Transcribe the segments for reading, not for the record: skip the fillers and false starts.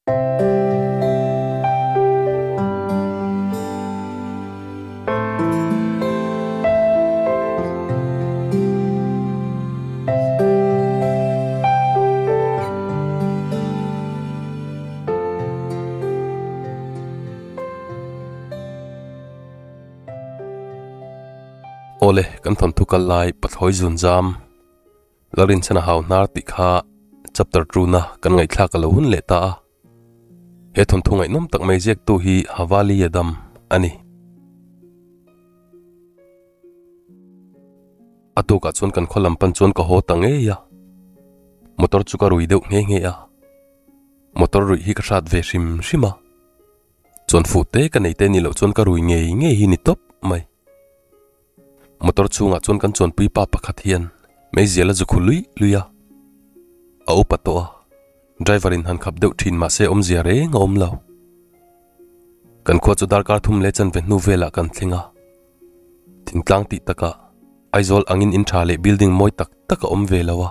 Awle, kan thawnthu kal lai Pathlawi Zunzam Lalrinchhana hau hnar tih kha chapter tuna kan ngaihthlak a lo hun leh ta a. He thawnthu ngaihnawm tak mai ziaktu hi Havali Yadam a ni. A tukah chuan kan khaw lam pan chuan ka haw ta ngei a. Motor chu ka rui deuh nghe nghe a. Motor ruih hi ka hrat ve hrim hrim a. Chuan fuh te ka nei te ni loh chuan ka rui ngei ngei hi ni tawp mai. Motor chhungah chuan kan chuanpui pa pakhat hian meizial a zu khu luih luih a, a upa tawh a, driver in han khap deuh thin mahse awmzia reng a awm lo. Kan khua chu darkar thum leh chanve hnu velah kan thleng a, thingtlang tih takah Aizawl angin in tha leh building mawi tak tak a awm ve lo a,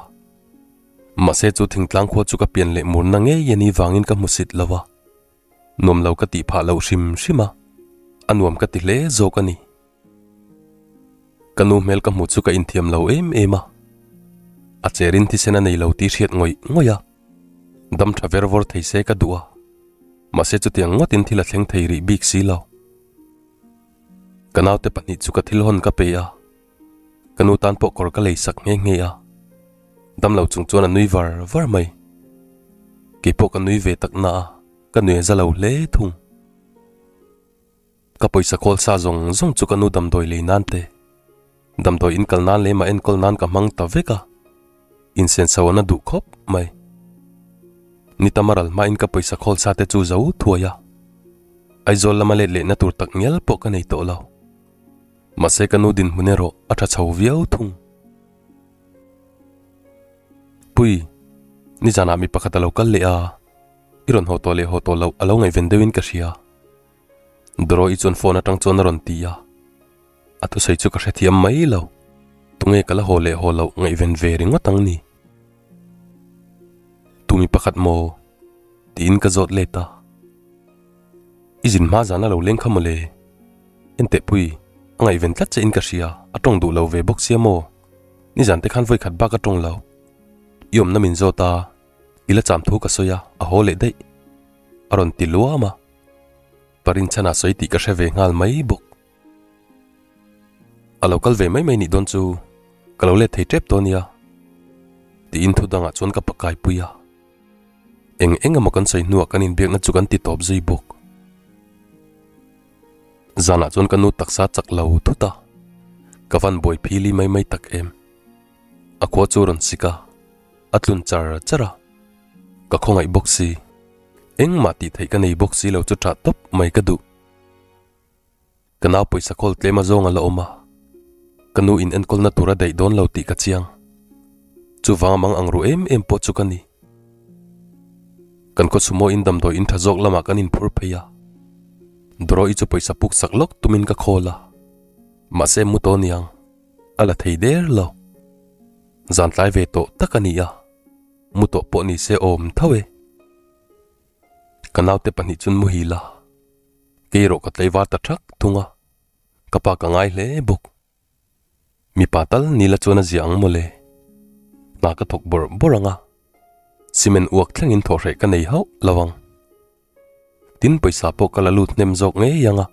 mahse chu thingtlang khua chu ka pian leh murna ngei a ni vangin ka hmusit lo a, nuam lo ka tih phah loh hrim hrim a, a nuam ka ti hle zawk a ni. Ka nu hmel ka hmu chu ka inthiam lo em em a, a cherin thisen a nei lo tih hriat ngawih ngawih a, dam tha ver vawr thei se ka duh a, mahse chutiang ngawtin thil a thleng thei rih bik si lo. Ka naute pahnih chu ka thil hawn ka pe a, ka nu tan pawh kawr ka lei sak nghe nghe a, dam lo chung chuan a nui var var mai. Keipawh ka nui ve tak na a, ka nui a za lo hle thung. Ka pawisa kawl sa zawng zawng chu ka nu damdawi lei nan te, damdawi in kal nan leh mah enkawl nan ka hmang ta vek a, insenso an a duh khawp mai. Ni tam a ral hmain ka pawisa khawl sa te chu zo thuai a, Aizawl lama let lehna tur tak ngial pawh ka nei tawh lo. Mahse ka nu dinhmun erawh a tha chho viau thung. Pui, nizanah mi pakhat a lo kal leh a, i rawn haw tawh leh haw tawh loh a lo ngaihven deuhin ka hria. Doro-i chuan phone atang chuan a rawn ti a, a thusawi chu ka hrethiam mai lo, tunge ka la haw leh haw loh ngaihven ve ringawt ang ni? Tumi pakhat maw? tiin ka zawt let a, I zin hma zan a lo leng kha mawle, enteh pui, a ngaihven tlat che in ka hria, a tawng duh lo ve bawk sia maw? Nizan te khan vawikhat bak a tawng lo, i awmna min zawt a, i la cham thu ka sawi a, a haw leh daih, a rawn ti luam a. Parinchhana sawi tih ka hre ve nghal mai bawk. A lo kal ve mai mai nih dawn chu ka lo let thei tep dawn nia tiin thu dangah chuan ka pakai pui a. Eng eng emaw kan sawi hnuah kan inbiakna chu kan ti tawp zui bawk. Zanah chuan ka nu taksa chak lo thut a, ka van buai phili mai mai tak em. A khua chu rawn sik a, a tlun char char a, ka khawngaih bawk si. Engmah tih theih ka nei bawk si lo chu ṭah tawp mai ka duh. Ka nau pawisa kawl tlem a zawng a la awm a, ka nu in enkawlna tur a daih dawn lo tih ka chiang. Chuvang a mang ang ru em em pawh chu ka ni. Kan khaw chhumawiin damdawi in ṭha zawk lamah kan inphur phei a, Doro-i chu pawisa puk sak lawk tumin ka khawl a, mahse mu tawh niang, a la thei der lo. Zan tlai ve tawh tak a ni a. Mu tawh pawh ni se awm tho e. Ka naute pahnih chun muhil a, kei erawh ka tlaivar ta thak thung a, ka pa ka ngai hle bawk. Mipa tal ni la chuan a zia ang mawle. Hna ka thawk bawrh bawrh ang a, cement uak thlengin thawhhreh ka nei hauh lo ang. Tin pawisa pawh ka la lut hnem zawk ngei ang a,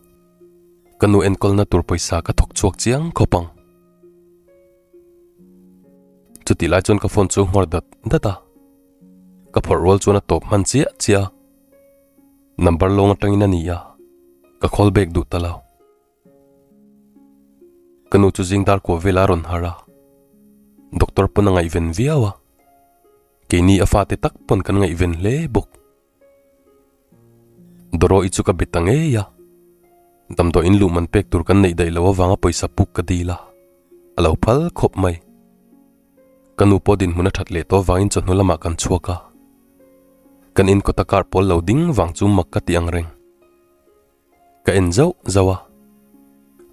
ka nu enkawlna tur pawisa ka thawk chhuak chiang khawp ang. Chutih lai chuan ka phone chu nghawr dat dat a, ka phawrh rual chuan a tawp hman chiah chiah a, number lawng atangin a ni a, ka call back duh ta lo. Ka nu chu zing dar kua vela rawn harh a, doctor pawn a ngaihven viau a, keini a fate tak pawn kan ngaihven hle bawk. Doro-i chu ka be ta ngei a, damdawiin luh man pek tur kan neih daih loh avanga pawisa puk ka dil a, a lo phal khawp mai. Ka nu pawh dinhmun a that leh tawh avangin chawhnu lamah kan chhuak a, kan in kawta car pawl lo ding vang chu mak ka ti ang reng. Ka en zauh zauh a,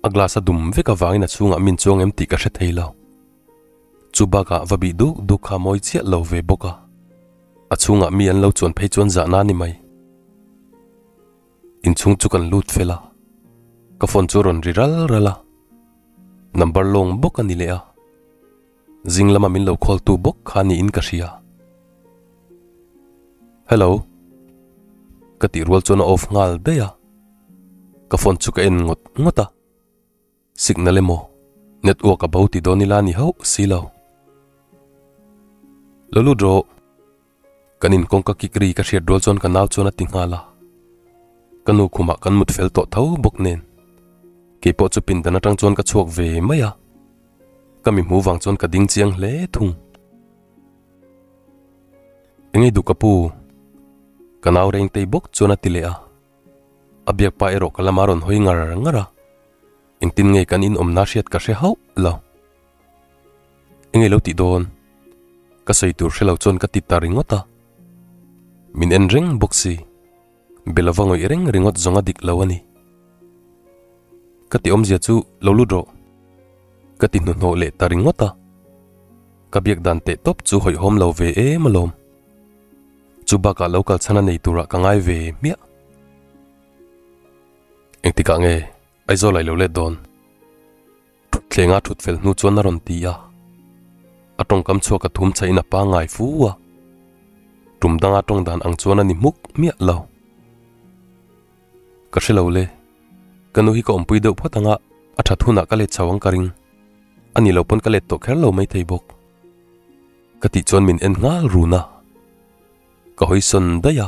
a glass a dum vek avangin a chhungah min chuang em tih ka hre thei lo. Chu bakah va bih duk duk kha mawi chiah lo ve bawk a, a chhungah mi an lo chuan phei chuan zahna a ni mai. Inchhung chu kan lut fel a, ka phone chu rawn ri ral ral a, number lawng bawk a ni leh a, zing lama min lo call tu bawk kha niin ka hria. Hello. Ka tih rual chuan a off nghal daih a, ka phone chu ka en ngawt ngawt a. Signal emaw network a bo ti dawn ila ni hauh si lo. Lo lut rawh. Kan in kawngka kik ri ka hriat rual chuan ka nau chuan a ti nghal a. Ka nu khumah kan mut fel tawh tho bawk nen. Keipawh chu pindan atang chuan ka chhuak ve mai a. Ka mi hmu vang chuan ka ding chiang hle thung. Engei duh ka pu? Ka nau rengtei bawk chuan a ti leh a. A biak pa erawh ka lama rawn hawi ngar ngar a. Engtin nge kan inawmna hriat ka hre hauh lo. Engei lo tih dawn? Ka sawi tur hre lo chuan ka ti ta ringawt a. Min en reng bawk si. Be lova ngawih reng ringawt zawng a dik lo a ni. Ka ti awmzia chu lo lut rawh. Ka ti hnuhnawh leh ta ringawt a. Ka biak dan teh tawp chu hawihhawm lo ve em alawm. Chu bakah lo kal chhan a nei turah ka ngai ve hmiah. Engtikah nge Aizawl ai lo let dawn? Thutthleng a thut fel hnu chuan a rawn ti a. A tawngkam chhuak a thum chhain a pangngai fu a. Tum danga tawng dan ang chuan a ni hmuk miah lo. Ka hre lo le. Ka nu hi ka awmpui deuh phawt anga a that hunah ka let chho ang ka ring. A ni lo pawn ka let tawh kher lo maithei bawk. Ka tih chuan min en nghal run a. Ka hawi sawn daih a,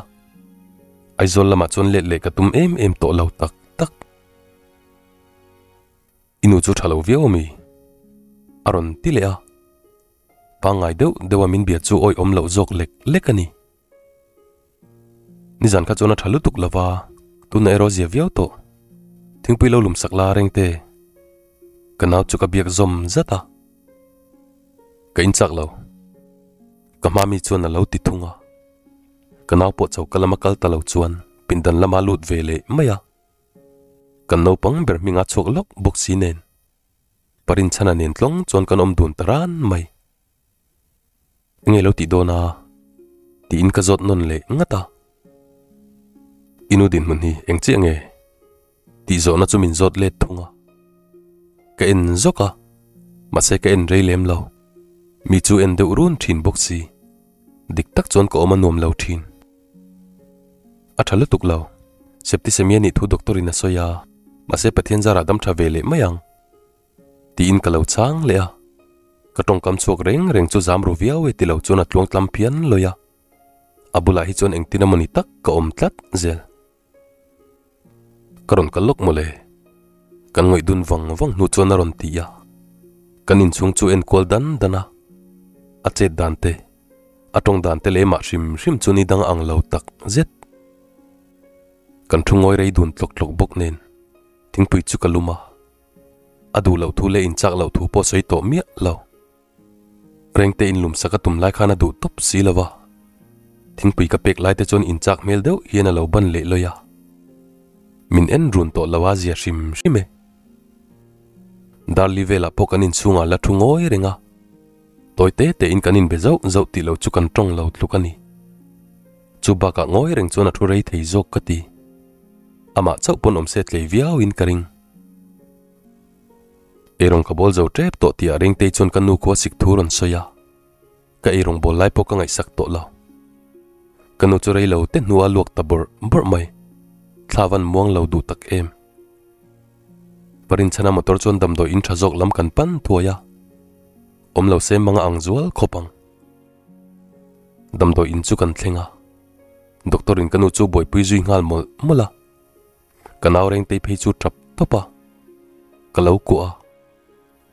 Aizawl lamah chuan let leh ka tum em em tawh lo tak tak. I nu chu tha lo viau ami? A rawn ti leh a, pangngai deuh deuh a min bia chu awihawm loh zawk lek lek a ni. Nizan kha chuan a tha lutuk lo va, tunah erawh zia viau tawh. Thingpui lo lum sak la reng te. Ka nau chu ka biak zawm zat a, ka inchak lo. Ka hma mi chuan a lo ti thung a, ka nau pawh choka lama kal ta lo chuan pindan lama lut ve leh mai a. Kan naupang ber hminga chhuak lawk bawk si nen Parinchhana nen tlawng chuan kan awm dun ta ran mai. Enge lo tih dawn a? tiin ka zawt nawn leh ngat a. I nu dinhmun hi eng chiah nge? Tih zawhna chu min zawt let thung a. Ka en zawk a, mahse ka en rei lem lo. Mi chu en deuh run thin bawk si. Dik tak chuan ka awm a nuam lo thin. A tha lutuk lo. Septicemia nih thu doctor in a sawi a, mahse Pathian zarah dam tha ve leh mai ang. Tiin ka lo chang leh a. Ka tawngkam chhuak reng reng chu zam ru viau e ti lo chuan a tluang tlam phian lawi a. A bulah hi chuan engtin emawni tak ka awm tlat zel. Ka rawn kal lawk mawle. Kan ngawih dun vang vang hnu chuan a rawn ti a. Kan inchhung chu enkual dan dan a. A chet dan te, a tawng dan te leh mah hrim hrim chu ni dang ang lo tak zet. Kan thu ngawi rei dun tlawk tlawk bawk nen thingpui chu ka lum a. A duh loh thu leh inchak loh thu pawh sawi tawh miah lo. Rengte in lum sak a tum lai khan a duh tawp si lo va, thingpui ka pek lai te chuan inchak hmel deuh hian a lo ban leh lawi a. Min en run tawh lo a zia hrim hrim e. Darli velah pawh kan inchhungah la thu ngawi reng a, tawi te te in kan inbe zauh zauh tih lo chu kan tawng lo tluk a ni. Chu bakah ngawi reng chuan a thu rei thei zawk ka ti. Amah chauh pawn awm se tlei viau in ka ring. Eirawng ka bawl zo tep tawh tih ah Rengtei chuan ka nu khu a sik thu rawn sawi a, ka eirawng bawl lai pawh ka ngaihsak tawh lo. Ka nu chu rei lo te hnu a luak ta bawrh bawrh mai, thla van muang lo duh tak em. Parinchhana motor chuan damdawi in tha zawk lam kan pan thuai a, awm lo se mang a ang zual khawp ang. Damdawi in chu kan thleng a, doctor in ka nu chu buaipui zui nghal mawlh mawlh a. Ka nau rengtei phei chu tap tawp a, ka lo kuah a,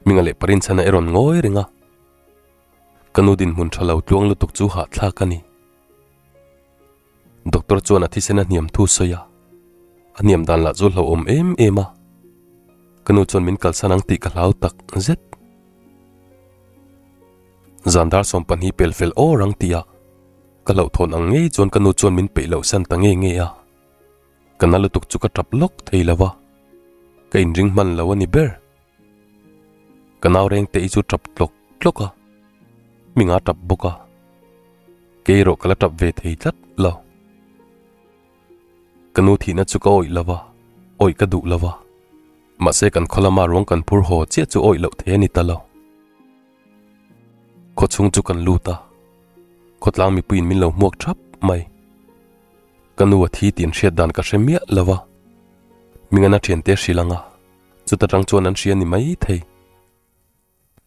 Minga leh Parinchhana e rawn ngawi reng a. Ka nu dinhmun tha lo tluang lutuk chu hahthlak a ni. Doctor chuan a thisen a hniam thu sawi a, a hniam dan lah chu hlauhawm em em a. Ka nu chuan min kalsan ang tih ka hlau tak zet. Zan dar 12 pel fel awr ang tih a, ka hlauhthawn ang ngei chuan ka nu chuan min peih loh san ta nge nge a. Ka na lutuk chu ka tap lawk thei lo va, ka inring hman lo a ni ber. Ka nau reng te i chu tap tlawk tlawk a, hming a tap bawk a, kei erawh ka la tap ve thei tlat lo. Ka nu thihna chu ka awih lova, awih ka duh lova. Mahse kan khaw lama ruang kan phur haw chiah chu awih loh thei a ni ta lo. Khaw chhung chu kan lut a, khawtlang mipuiin min lo hmuak thap mai. Ka nu a thi tih an hriat dan ka hre miah lova, Mingana thiante a hrilh ang a, chuta tang chuan an hria ni mai thei.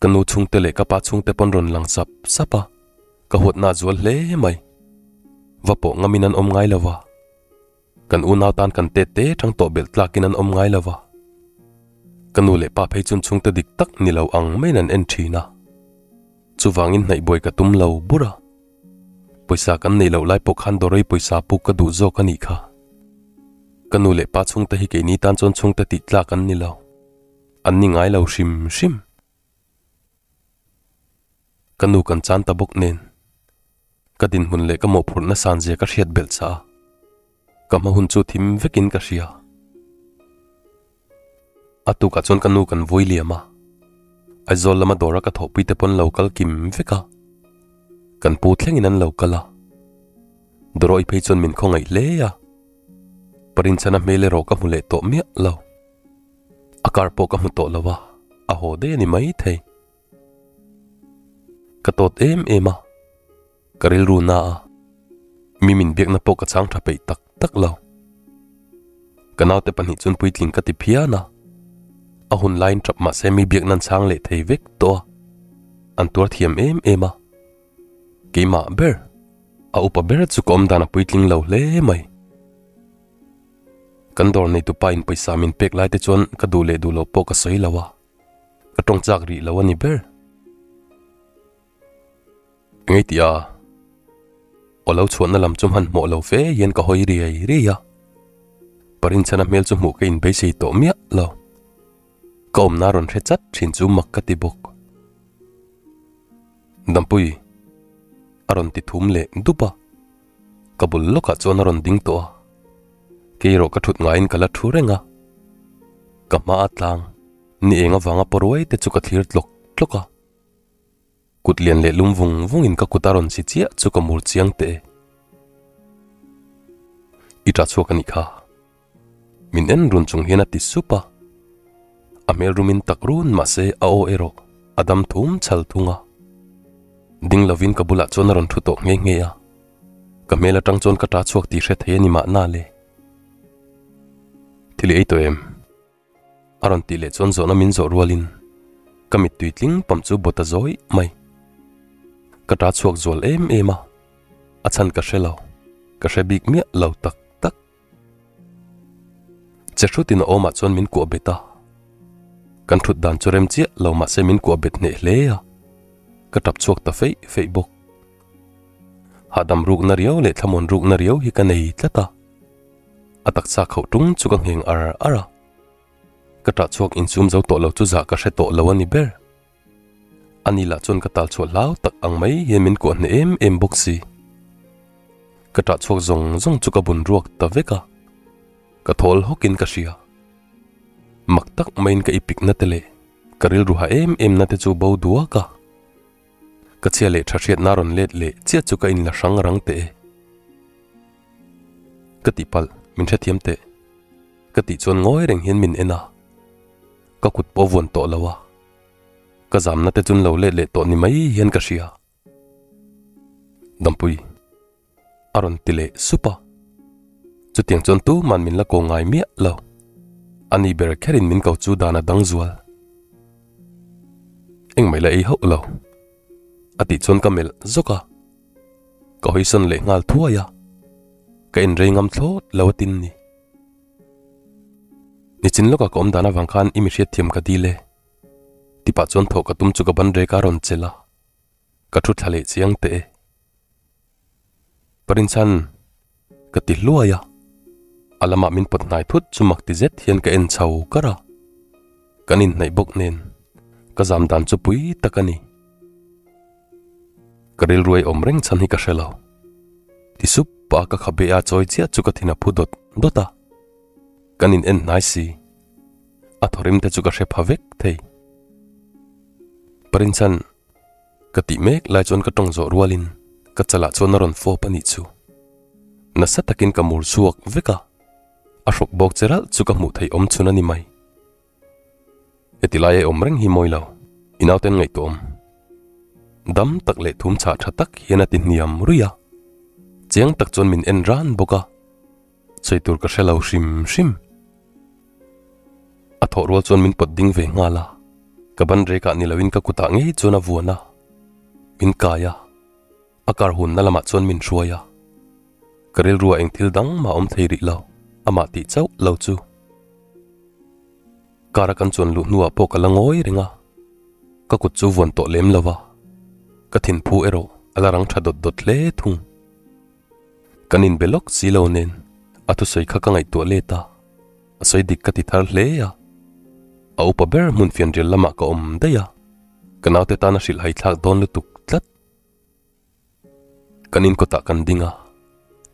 Ka nu chhungte leh ka pa chhungte pawn rawn lang sap sap a, ka huatna a zual hle mai. Va pawh ngamin an awm ngai lo va, kan unau tan kan tet te tang tawh belh tlakin an awm ngai lo va. Ka nu leh pa phei chun chhungte dik tak ni lo ang maiin an en thin a, chuvangin hnaih buai ka tum lo bur a. Pawisa kan neih loh lai pawh khan Dorei pawisa puk ka duh zawk a nih kha. Ka nu leh pa chhungte hi keini tan chuan chhungte tih tlak an ni lo. An ni ngai lo hrim hrim. Ka nu kan chan ta bawk nen. Ka dinhmun leh ka mawhphurhna san zia ka hriat belh chah a. Ka hma hun chu thim vekin ka hria. A tukah chuan ka nu kan vui liam a. Aizawl lama dawra ka thawhpui te pawn lo kal kim vek a. Kan pu thlengin an lo kal a. Dawrawi phei chuan min khawngaih hle a. Parinchhana hmel erawh ka hmu leh tawh miah lo. A car pawh ka hmu tawh lo a, a haw daih a ni maithei. Ka tawt em em a, ka rilru na a, mi min biakna pawh ka chhang tha peih tak tak lo. Ka naute pahnih chuan puitling ka ti phian a, a hun laiin tap mahse mi biakna an chhang leh thei vek tawh a, an tuar thiam em em a. Keimah ber, a upa ber chu ka awm dan a puitling lo hle mai. Kan dawr nei tupa in pawisa min pek lai te chuan ka duh leh duh loh pawh ka sawi lo a, ka tawng chak rih lo a ni ber. Engei tih a, aw lo chhuahna lam chu hmanhmawh lo fe hian ka hawi riai riai a, Parinchhana hmel chu hmuh ka inbeisei tawh miah lo. Ka awmna rawn hre chat thin chu mak ka ti bawk. Dampui a rawn ti thum leh dup a. Ka bul lawkah chuan a rawn ding tawh a, kei erawh ka thut ngaiin ka la thu reng a. Ka hma a tlang, ni eng avanga pawruai te chu ka thlir tlawk tlawk a. Kut lian leh lum vung vungin ka kut a rawn si chiah chu ka mur chiang teh e. I ṭah chhuak a nih kha. Min en run chung hian a ti sup a. A hmel rumin tak run mahse a aw erawh a dam thum chhal thung a. Ding lovin ka bulah chuan a rawn thu tawh nghe nghe a. Ka hmel atang chuan ka ta chhuak tih hre thei a ni mahna le. Thil i ei tawh em? A rawn tih leh chuan zawhna min zawh rualin ka mittui tling pam chu bawt a zawi mai. Ka ta chhuak zual em em a, a chhan ka hre lo, ka hre bik miah lo tak tak. Che hrutin a awmah chuan min kuah bet a, kan thut dan chu rem chiah lo mahse min kuah bet hneh hle a, ka tap chhuak ta feih feih bawk. Hahdam rukna riau leh thlamuan rukna riau hi ka nei tlat a, a taksa khauh tung chu ka ngheng ar ar a, ka tah chhuak insum zo tawh lo chu zah ka hre tawh lo a ni ber. Ani lah chuan ka tal chhuah hlau tak ang mai hian min kuah hneh em em bawk si. Ka ṭah chhuak zawng zawng chu ka bun ruak ta vek a, ka thawl hawkin ka hria. Mak tak maiin ka ipikna te leh ka rilru ha em em na te chu bo duak a. Ka chhia leh ṭha hriatna rawn let leh chiah chu ka inla hrang rang teh e. Ka tihpalh, min hrethiam teh. Ka tih chuan ngawi reng hian min en a. Ka kut pawh vuan tawh lo a, ka zamna te chun lo let leh tawh ni mai hian ka hria. Dampui a rawn ti leh sup a, chutiang chuan tuman min la ko ngai miah lo. Ani ber kherin min ko chu dan a dang zual. Engmah la ei hauh lo a tih chuan ka melh zawk a, ka hawisawn leh nghal thuai a, ka inrei ngam thlawt lo a tin ni. Nichin lawkah ka awm dan avang khan i mi hriatthiam ka dil e. Tipah chuan thawh ka tum chu ka ban rek a rawn chelh a, ka thu thla leh chiang teh e. Parinchhan, ka ti hluai a, a lamah min pawt hnai thut chu mak ti zet hian ka en chho kar a, kan inhnaih bawk nen ka zam dan chu pui tak a ni. Ka rilruai awm reng chhan hi ka hre lo. Ti sup pah a ka khabe a chawi chiah chu ka thin a phu dawt dawt a. Kan in en hnai si. A thawrim te chu ka hre pha vek thei. Parinchhan, ka tih mek lai chuan ka tawng zawh rualin ka chalah chuan a rawn fawp a nih chu. Nasa takin ka mur chhuak vek a. A hrawk bawk che ralh chu ka hmuh theih awm chhun a ni mai. Heti lai a awm reng hi mawi lo, i nauten ngaihtuah awm. Dam tak leh thum chhah tha tak hian a ti hniam ruih a, chiang tak chuan min en ran bawk a, sawi tur ka hre lo hrim hrim. A thawh rual chuan min pawt ding ve nghal a, ka ban rekah ni loin ka kutah ngei chuan a vuan a, min kai a, a kar hunna lamah chuan min hruai a. Ka rilruah eng thil dang mah awm thei rih lo, amah tih chauh lo chu. Car a kan chuan luh hnuah pawh ka la ngawi reng a, ka kut chu vuan tawh lem lo va, ka thinphu erawh a la rang tha dawt dawt hle thung. Kan inbe lawk si lo nen a thusawi kha ka ngaihtuah let a, a sawi dik ka ti thar hle a. A upa ber hmun fianrial lamah ka awm daih a, ka naute tana hrilh haithlak dawn lutuk tlat. Kan inkawtah kan ding a,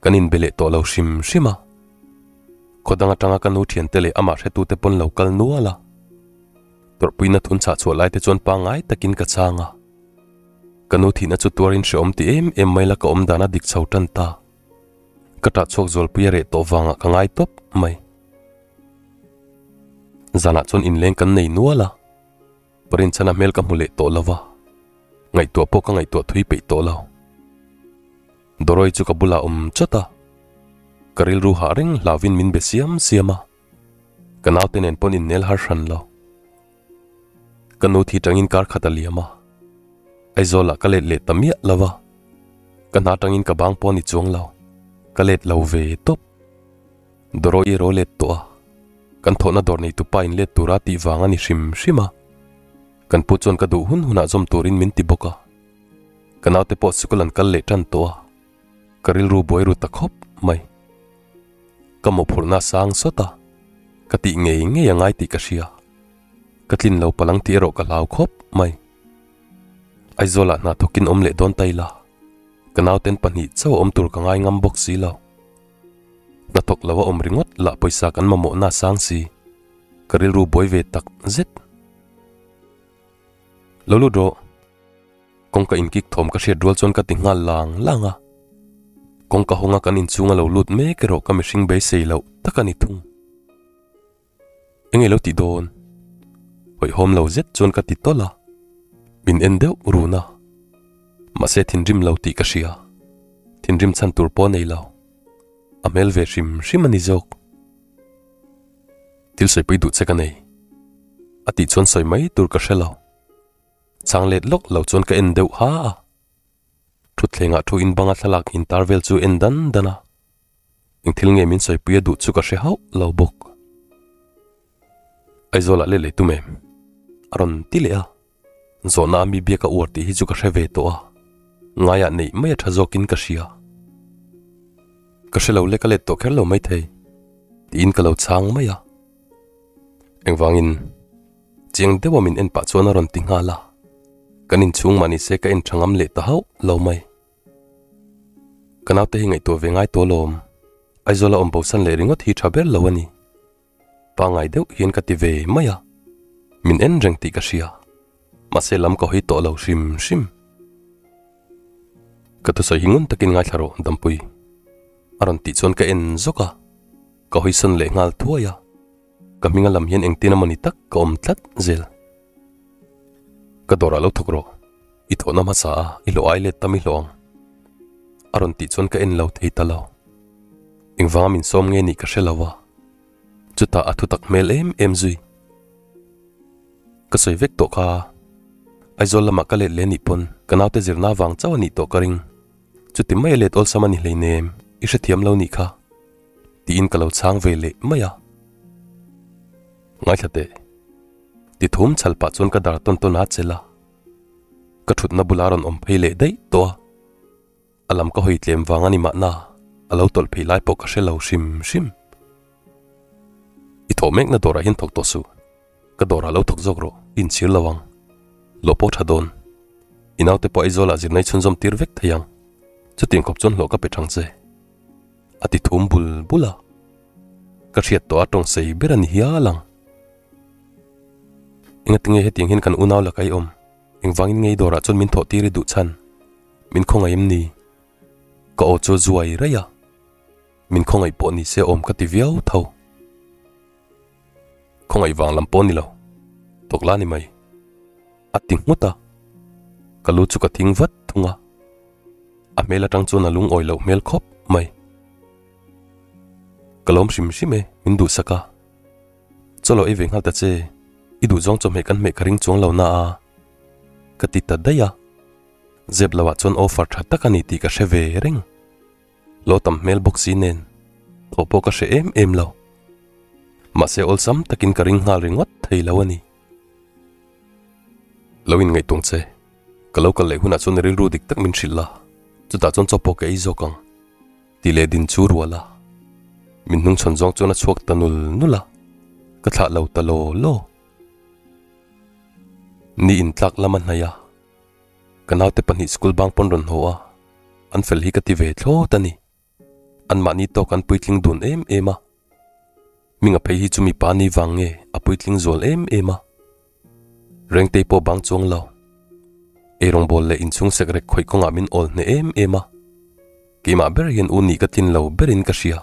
kan inbe leh tawh lo hrim hrim a. Khaw dang atanga ka nu thiante leh amah hretute pawn lo kal nual a. Tawrhpuina thun chhah chhuah laite chuan pangngai takin ka chhang a. Ka nu thihna chu tuarin hreawm ti em em mai la ka awm dan a dik chho tan ta. Ka tah chhuak zualpui a reh tawh vangah ka ngai tawp mai. Zanah chuan inleng kan nei nual a. Parinchhana hmel ka hmu leh tawh lo va, ngaihtuah pawh ka ngaihtuah thui peih tawh lo. Doroi chu ka bulah awm chawt a, ka rilru hah reng hlauvin min be siam siam a, ka naute nen pawn innel har hran lo. Ka nu thi tangin kar khat a liam a, Aizawlah ka let leh ta miah lo va, ka hna tangin ka bang pawh a ni chuang lo, ka let lo ve tawp. Doroi ro let tawh a, kan thawhna dawr nei tupa in let tura tih vang a ni hrim hrim a. Kan pu chuan ka duh hun hunah zawm turin min ti bawk a. Ka naute pawh sikul an kal leh tan tawh a, ka rilru buai ru ta khawp mai. Ka mawhphurhna a sang sawt a, ka tih ngei ngei a ngai tih ka hria. Ka tlin lo palang tih erawh ka hlau khawp mai. Aizawlah hna thawkin awm leh dawn ta ila, ka nauten pahnih chauh a awm tur ka ngai ngam bawk si lo. Hnathawk lo a awm ringawt lah pawisa kan mamawhna a sang si. Ka rilru buai ve tak zet. Lo lut rawh. Kawngka inkik thawm ka hriat rual chuan ka ti nghal lang lang a. Kawngka hawnga kan inchhung a lo lut mek erawh ka mihring beisei loh tak a ni thung. Enge lo tih dawn? Hawihhawm lo zet chuan ka ti tawlh a, min en deuh run a. Mahse thinrim lo tih ka hria, thinrim chhan tur pawh a nei lo. A hmel ve hrim hrim a ni zawk. Thil sawipui duh che ka nei. A tih chuan sawi mai tur ka hre lo. Chang let lawk lo chuan ka en deuh ha a. Thutthlengah thu in banga thlalak intar vel chu en dan dan a. Eng thil nge min sawipui a duh chu ka hre hauh lo bawk. Aizawlah leh lei tum em? A rawn ti leh a. Zawhna a mi biak a uar tih hi chu ka hre ve tawh a. Ngaiah neih mai a tha zawkin ka hria. Ka hre lo le ka let tawh kher lo maithei tiin ka lo chhang mai a. Engvangin chiang deuha min en pah chuan a rawn ti nghal a. Kan inchhung mah nise ka en tha ngam leh ta hauh lo mai. Ka naute hi ngaihtuah ve ngai tawh alawm. Aizawl a awm bosan leh ringawt hi tha ber lo a ni. Pangngai deuh hian ka ti ve mai a. Min en reng tih ka hria. Mahse lam ka hawi tawh lo hrim hrim. Ka thusawi hi ngun takin ngaithla rawh Dampui. A rawn tih chuan ka en zawk a. Ka hawi sawn leh nghal thuai a. Ka hminga lam hian engtin a mawni tak ka awm tlat zel. Ka dawrah lo thawk rawh. I thawhna hmasa a, i hlawh ai let tam i hlawh ang. A rawn tih chuan ka en lo thei ta lo. Engvanga min sawm nge nih ka hre lo a. Chutah a thutak hmel em em zui. Ka sawi vek tawh kha. Aizawl lamah ka let leh nih pawn ka naute zirna vang chauh a nih tawh ka ring. Chuti mai a let awlsam a ni hleinem, i hrethiam lo nih kha. Tiin ka lo chhang ve leh mai a. Ngaithla teh. Ti thum chhal pah chuan ka dar tawn tawn a chelh a. Ka thutna bula rawn awm phei leh daih tawh a. A lam ka hawi tlem vang a ni mahna a lo tawlh phei lai pawh ka hre lo hrim hrim. I thawh mekna dawrah hian thawk tawh suh. Ka dawrah lo thawk zawk rawh, i inchhir lo ang. Lawh pawh tha dawn. I naute pawh Aizawlah zirna i chhunzawm tir vek thei ang. Chutiang khawp chuan hlawh ka pe thang che. A ti thum bul bul a. Ka hriat tawh a tawng sei ber a ni hial ang. Engatinge hetiang hian kan unau laka i awm? Engvangin nge i dawrah chuan min thawh tir i duh chhan? Min khawngaih em ni? Ka aw chu a zuai raih a. Min khawngaih pawh ni se awm ka ti viau tho. Khawngaih vang lam pawh ni lo, tawk la ni mai. A ti nghut a, ka lu chu ka thing vat thung a. A hmel atang chuan a lungawi loh hmel khawp mai. Ka lawm hrim hrim e, min duhsak a. Chaw lo ei ve nghal ta che, i duhzawng chawhmeh kan hmeh ka ring chuang lo na a, ka ti ta daih a. Zep lo ah chuan offer tha tak a ni tih ka hre ve reng. Lo tam hmel bawk si nen, thaw pawh ka hre em em lo. Mahse awlsam takin ka ring nghal ringawt thei lo a ni. Lo in ngaihtuang che, ka lo kal leh hunah chuan rilru dik tak min hrilh la, chutah chuan chaw pawh ka ei zawk ang. Ti leh din chu rual a, min hnungchhawn zawng chuan a chhuak ta nul nul a, ka thlah lo ta law law. Ni intlak lam a hnaih a. Ka naute pahnih school bang pawn rawn haw a, an fel hi ka ti ve thlawt a ni. Anmahni tawk an puitling dun em em a. Minga phei hi chu mipa ni vang nge a puitling zual em em a. Rengtei pawh bang chuang lo. Eirawngbawl leh inchhung sek rek khawih kawngah min awl hneh em em a. Keimah ber hian u nih ka tlin lo berin ka hria.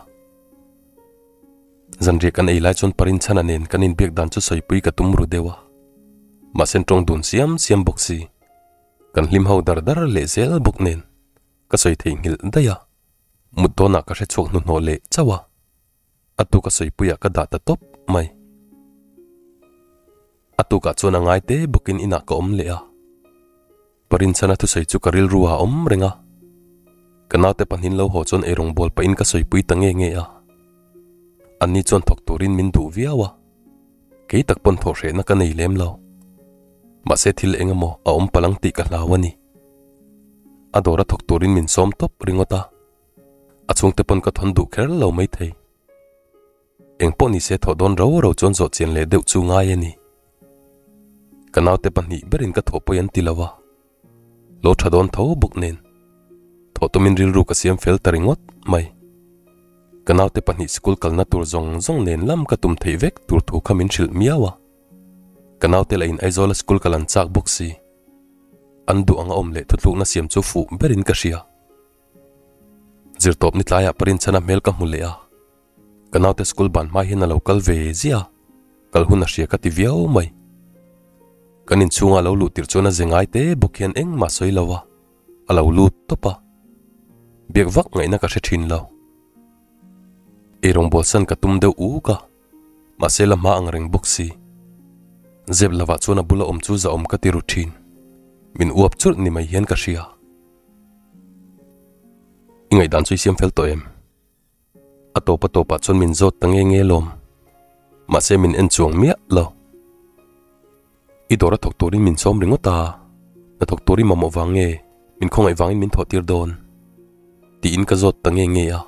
Zanriah kan ei lai chuan Parinchhana nen kan inbiak dan chu sawipui ka tum ru deuh a. Mahse tawng dun siam siam bawk si. Kan hlim ho dar dar leh zel bawk nen ka sawi theih nghilh daih a. Mut dawnah ka hre chhuak hnuhnawh leh chauh a. A tuka sawipuiah ka dah ta tawp mai. A tukah chuan a ngai te bawkin inah ka awm leh a. Parinchhana thusawi chu ka rilru a awm reng a. Ka naute pahnin lo haw chuan eirawng bawl pahin ka sawipui ta nge nge a. Anni chuan thawk turin min duh viau a. Kei tak pawn thawh hrehna ka nei lem lo. Mahse thil eng emaw a awm palang tih ka hlau a ni. A dawra thawk turin min sawm tawp ringawt a. A chhungte pawn ka thawn duh kher lo maithei. Eng pawh nise thawh dawn ro ro chuan zawh chian leh deuh chu ngai a ni. Ka naute pahnih berin ka thawh pawi an ti lo a, lo tha dawn tho bawk nen thawh tumin rilru ka siam fel ta ringawt mai. Ka naute pahnih sikul kalna tur zawng zawng nen lam ka tum theih vek tur thu kha min hrilh miau a. Ka naute lah in Aizawla sikul kal an chak bawk si. An duh anga awm leh thutlukna siam chu fuh berin ka hria. Zirtawp ni tlaiah Parinchhana hmel ka hmu leh a, ka naute school ban hma hian a lo kal ve ziah a, kal hun a hria ka ti viau mai. Kan inchhunga a lo luh tirh chuan a ze ngai te bawk hian engmah sawi lo a, a lo lut tawp a. Biak vak ngaihna ka hre thin lo. Eirawngbawl san ka tum deuh uk a, mahse la hma ang reng bawk si. Zep lovah chuan a bula awm chu zahawm ka ti ru thin. Min uap churh ni mai hian ka hria. I ngaihdan chu i siam fel tawh em? A tawp a tawpah chuan min zawt ta nge nge lawm. Mahse min en chuang miah lo. I dawr a thawk turin min sawm ringawt a, hnathawk tur i mamawh vang nge min khawngaih vangin min thawh tir dawn? Tiin ka zawt ta nge nge a.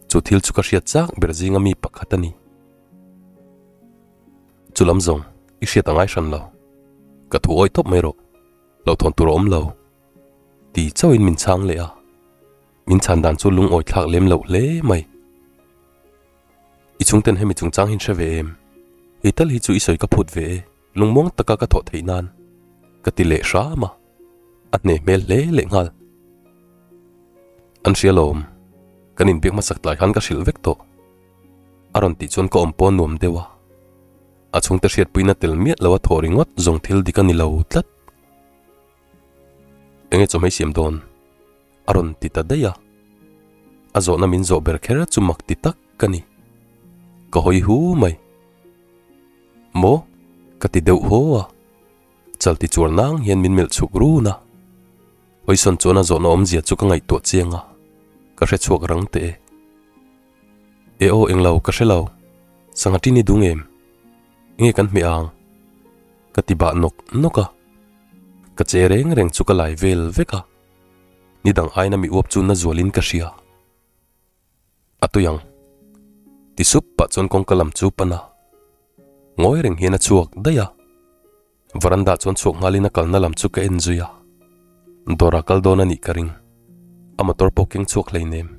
Chu thil chu ka hriat chak ber zinga mi pakhat a ni. Chu lam zawng i hriat a ngai hran lo. Ka thu awi tawp mai rawh. Lo thawn tur a awm lo ti chauhin min chhang leh a, min chhan dan chu lungawi thlak lem loh hle mai. I chhungten hemi chungchang hi hre ve em? Hei tal hi chu i sawi ka phut ve e, lungmuang taka ka thawh theih nan ka ti leh hram a, a hne hmel hle leh nghal. An hria lawm, kan inbiak hmasak tlai khan ka hrilh vek tawh. A rawn tih chuan ka awm pawh nuam deuh a. A chhungte hriatpuina tel miah lo a thawh ringawt zawng thil dik a ni lo tlat. Enge chawhmei siam dawn? A rawn ti ta daih a. A zawhna min zawh ber kher chu mak ti tak ka ni. Ka hawi hu mai. Maw? Ka ti deuh haw a. Chal ti chuar nang hian min melh chhuk run a. Hawisawn chuan a zawhna awmzia chu ka ngaihtuah chiang a. Ka hre chhuak rang teh e. E aw englo ka hre lo, sangha tin i dung em? Enge kan hmeh ang? Ka ti bah nawk nawk a, ka che reng reng chu ka lai vel vek a, ni dang aina mi uap chu na zualin ka hria. A tui ang. Ti sup pah chuan kawngka lam chu pan a, ngawi reng hian a chhuak daih a. Veranda chuan chhuak nghalin a kalna lam chu ka en zui a, dawrah kal dawn a nih ka ring. A motor pawh keng chhuak hleinem.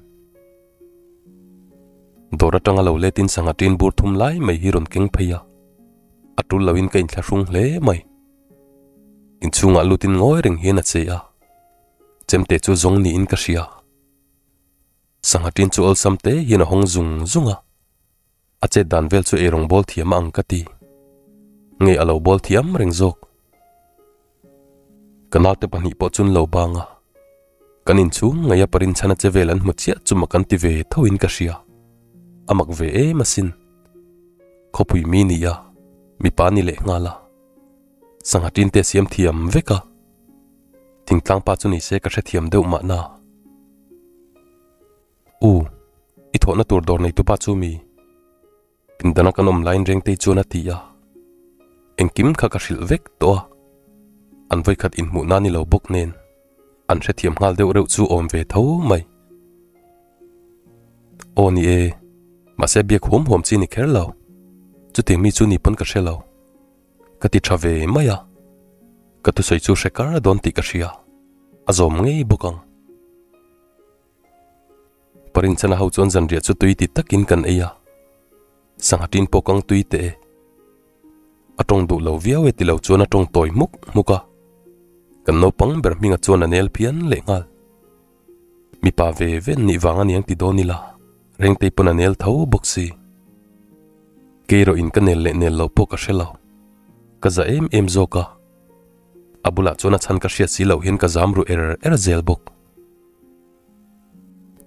Dawr atanga lo letin sangha tin bur thum lai mai hi rawn keng phei a, a tul loin ka inthlahrung hle mai. Inchhungah lutin ngawi reng hian a che a, chemte chu zawng niin ka hria. Sangha tin chu awlsam te hian a hawng zung zung a. A chet dan vel chu eirawng bawl thiam a ang ka ti. Nge a lo bawl thiam reng zawk. Ka naute pahnih pawh chun lo bang a. Kan inchhung ngaih a parin chhana che vel an hmu chiah chu mak an ti ve tho in ka hria. A mak ve em asin. Khawpui mi ni a, mipa ni leh nghal a. Sangha tin te siam thiam vek a. Thingtlang pa chu ni se ka hrethiam deuh mahna. U, i thawhna tur dawr neitu pa chu mi? Pindana kan awm laiin Rengtei chuan a ti a. Engkim kha ka hrilh vek tawh a. An vawikhat inhmuhna ni lo bawk nen an hrethiam nghal deuh reuh chu awm ve tho mai. Aw ni e, mahse biak huam huam chi ni kher lo. Chutiang mi chu ni pawn ka hre lo. Ka ti tha ve mai a. Ka thusawi chu hre kar dawn tih ka hria. A zawm ngei bawk ang. Parinchana ho chuan zanriah chu tui ti takin kan ei a, sangha tin pawh kang tui teh e. A tawng duh lo viau e ti lo chuan a tawng tawi hmuk hmuk a, kan naupang ber hminga chuan a nel phian leh nghal. Mipa ve ve an nih vang a niang ti dawn ila, Rengtei pawn a nel tho bawk si. Kei erawh in ka nel leh nel loh pawh ka hre lo. Ka za em em zawk a, a bulah chuan a chhan ka hriat si loh hian ka zam ru er er zel bawk.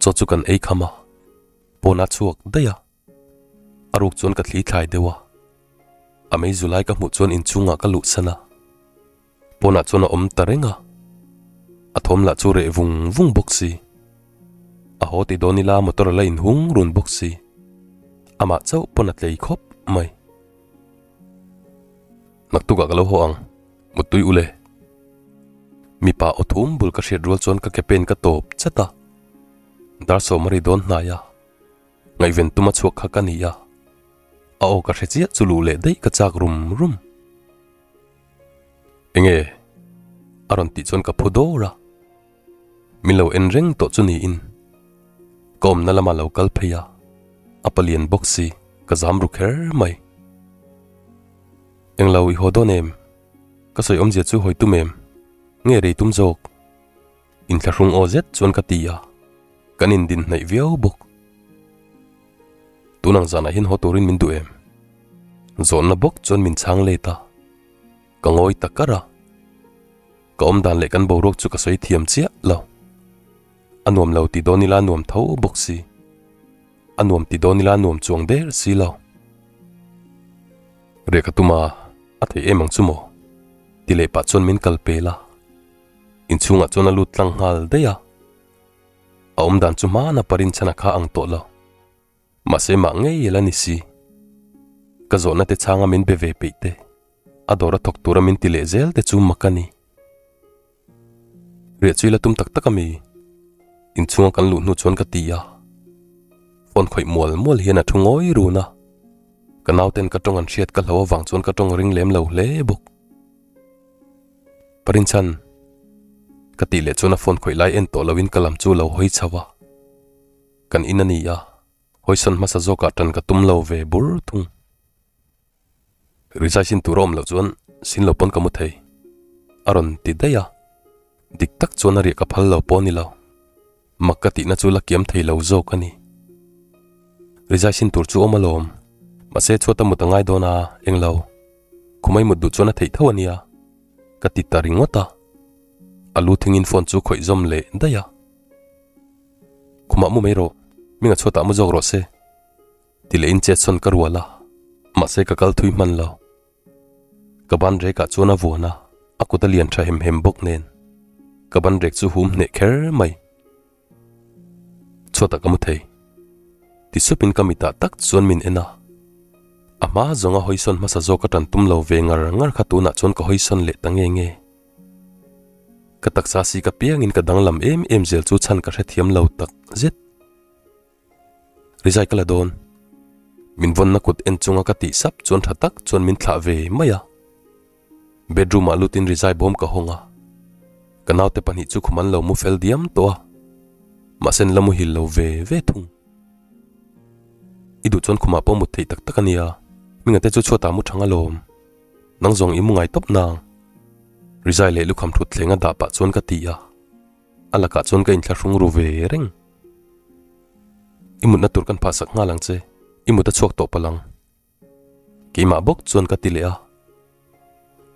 Chaw chu kan ei kham a, pawn a chhuak daih a, a ruk chuan ka thli thlai deuh a, a mei zu lai ka hmuh chuan inchhungah ka luh san a, pawnah chuan a awm ta reng a, a thawm lah chu reh vung vung bawk si, a haw ti dawn ila motor a la inhung run bawk si, amah chauh pawn a tlei khawp mai. Naktukah ka lo haw ang, Muttui ule. Mipa aw thum bul ka hriat rual chuan ka ke pen ka tawp chat a. Dar sawm a ri dawn hnai a. Ngaihven tuma chhuak kha ka ni a. A aw ka hre chiah chu luh leh daih ka chak rum rum. Enge? A rawn tih chuan ka phu dawr a. Min lo en reng tawh chu niin. Ka awmna lamah lo kal phei a. A palian bawk si, ka zam ru kher mai. Englo i haw dawn em? Ka sawi awmzia chu hawi tum em? Nge rei tum zawk? Inthlahrung aw zet chuan ka ti a, kan indin hnaih viau bawk. Tun ang zanah hian haw turin min duh em? Zawhna bawk chuan min chhang let a, ka ngawi ta kar a. Ka awm dan leh kan boruak chu ka sawi thiam chiah lo. A nuam lo ti dawn ila nuam tho bawk si. A nuam ti dawn ila nuam chuang der si lo. Riah ka tum a, a theih em ang chu maw? Ti leh pah chuan min kal pel a. Inchhungah chuan a lut tlang nghal daih a. A awm dan chu hmana parin chhan a kha ang tawh lo. Mahse mah ngei ila ni si. Ka zawhna te chhanga min be ve peih te, a dawr a thawk tura min ti leh zel te chu mak a ni. Riah chu ila tum tak tak a mi? Inchhunga kan luh hnu chuan ka ti a. Phone khawih mual mual hian a thu ngawi run a. Ka nauten ka tawng an hriat ka hlo avang chuan ka tawng ring lem lo hle bawk. Parinchan, ka tih leh chuan a phone khawih lai en tawh loin ka lam chu a lo hawi chho a. Kan in a ni a, hawisawn hmasa zawkah tan ka tum lo ve bur thung. Rizai sin tur a awm loh chuan sin lo pawn ka mu thei. A rawn ti daih a, dik tak chuan a riah ka phal lo pawh a ni lo. Mak ka tihna chu la kiam thei lo zawk a ni. Rizai sin tur chu awm alawm, mahse chhuat a mut a ngai dawn a, englo. Khumai mut duh chuan a theih tho a nia, ka ti ta ringawt a. A lu thingin phone chu khawih zawm leh daih a. Khumah mu mai rawh, minga chhuatah mu zawk rawh se. Ti leh in chet sawn ka rual a, mahse ka kal thui hman lo. Ka ban rekah chuan a vuan a, a kut a lian tha hem hem bawk nen. Ka ban rek chu hum hneh kher mai. Chhuatah ka mu thei. Ti supin ka mitah tak chuan min en a. A hma zawnga hawi sawn hmasa zawk a tan tum lo ve ngar ngar kha tunah chuan ka hawi sawn leh ta nge nge. Ka taksa si ka piangin ka danglam em em zel chu chhan ka hrethiam lo tak zet. Rizai ka la dawn. Min vawnna kut en chunga ka tih sap chuan tha tak chuan min thlah ve mai a. Bedroom ah lutin rizai bawm ka hawng a. Ka naute pahnih chu khum an lo mu fel diam tawh a. Mahse an la muhil lo ve ve thung. I duh chuan khumah pawh mut theih tak tak a nia. Hminga te chu chhuatah mu thang alawm. Nang zawng i mu ngai tawp nang. Rizai leh lukham thut thleng a dah pah chuan ka ti a. A lakah chuan ka inthlahrung ru ve reng. I mutna tur kan phahsak nghal ang che. I mut a chhuak tawh palh ang. Keimah bawk chuan ka ti leh a.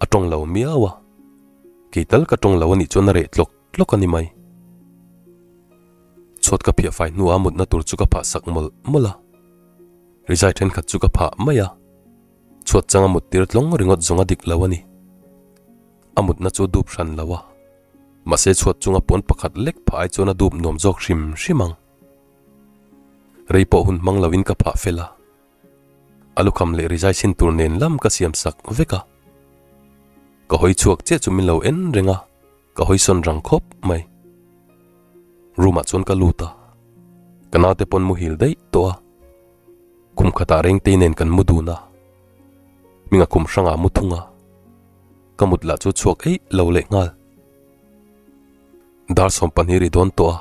A tawng lo miau a. Kei tal ka tawng lo a nih chuan a reh tlawk tlawk a ni mai. Chhuat ka phiah fai hnuah mutna tur chu ka phah sak mawlh mawlh a. Rizai thenkhat chu ka phah mai a. Chhuat changa mut tir tlawng ringawt zawng a dik lo a ni. A mutna chu dup hran lo a. Mahse chhuat chunga puan pakhat lek phah ai chuan a dup nuam zawk hrim hrim ang. Rei pawh hun hmang loin ka phah fel a. A lukham leh rizai chhin tur nen lam ka siam sak vek a. Ka hawi chhuak chiah chu min lo en reng a, ka hawi sawn rang khawp mai. Room ah chuan ka lut a, ka naute pawn muhil daih tawh a. Khum khatah rengtei nen kan mu dun a, hminga khum hrangah mu thung a, ka mut lah chu chhuak eih lo leh nghal. Dar 12 ri dawn tawh a.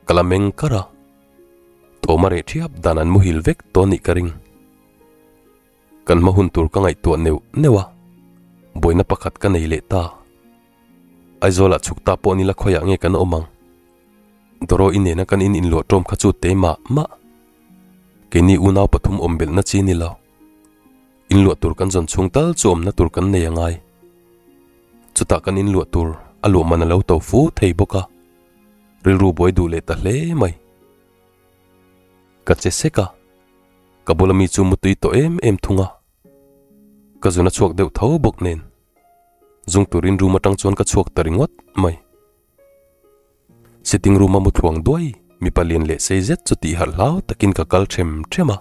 Ka la meng kar a, thawm a reh thiap dan an muhil vek tawh nih ka ring. Kan hma hun tur ka ngaihtuah neuh neuh a, buaina pakhat ka nei leh ta. Aizawlah chhuk ta pawh nila khawiah nge kan awm ang? Doro i nena kan in inluah tawm kha chu te mah mah. Keini unau pathum awm belhna chi ni lo. Inluah tur kan zawn chhung tal chu awmna tur kan nei a ngai. Chutah kan inluah tur a luah man a lo to fu thei bawk a. Rilru buai duh leh ta hle mai. Ka che sek a, ka bula mi chu mutui tawh em em thung a. Ka zun a chhuak deuh tho bawk nen. Zung turin room atang chuan ka chhuak ta ringawt mai. Sitting room a mu thluang duai mipa lian leh sei zet chu tih harh hlau takin ka kal them them a.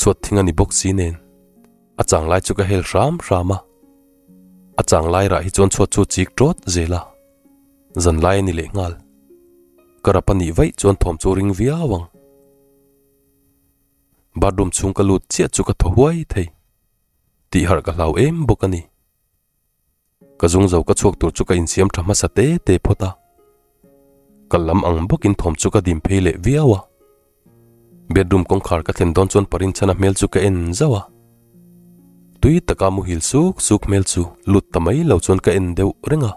Chhuat thing a ni bawk si nen, a chang lai chu ka hel hram hram a. A chang lai rah hi chuan chhuat chu chik tawt zel a. Zan lai a ni leh nghal. Ka rap a nih vaih chuan thawm chu ring viau ang. Bathroom chhung ka lut chiah chu ka thaw huai thei. Tih harh ka hlau em bawk a ni. Ka zung zo ka chhuak tur chu ka insiam tha hmasa te te phawt a. Kal lam ang bawkin thawm chu ka dim phei leh viau a. Bedroom kawngkhar ka thlen dawn chuan Parinchhana hmel chu ka en zauh a. Tui taka muhil suk suk hmel chu lut ta mai lo chuan ka en deuh reng a.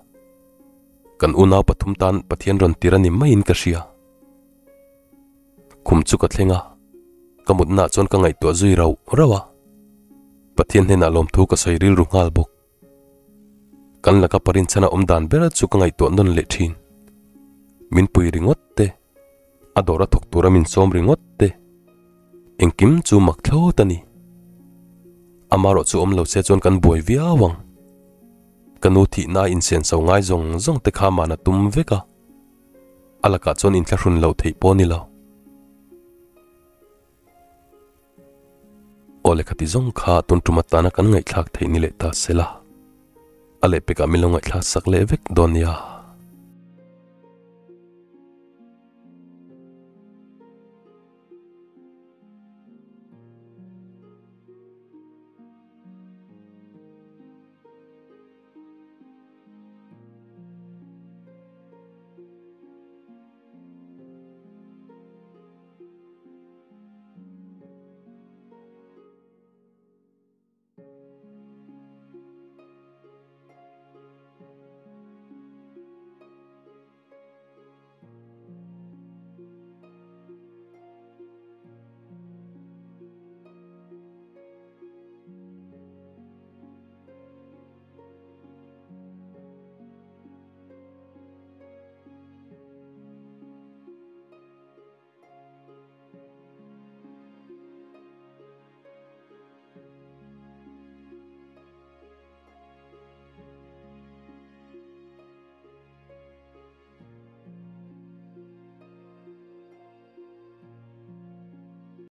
Kan unau pathum tan Pathian rawn tir a ni maiin ka hria. Khum chu ka thleng a, ka mutnaah chuan ka ngaihtuah zui rauh rauh a. Pathian hnenah lawmthu ka sawi rilru nghal bawk. Kan laka Parinchhana awm dan ber chu ka ngaihtuah nawn leh thin. Min pui ringawt te. A dawr a thawk tura min sawm ringawt te. Engkim chu mak thlawt a ni. Amarawh chu awm lo se chuan kan buai viau ang. Ka nu thihna a insen so ngai zawng zawng te kha man a tum vek a. A lakah chuan inthlahrun lo theih pawh a ni lo. Aw lehkha ti zawng kha tun tum atana kan ngaihthlak theih ni leh ta se la. A lehpekah min lo ngaihthlak sak leh vek dawn nia.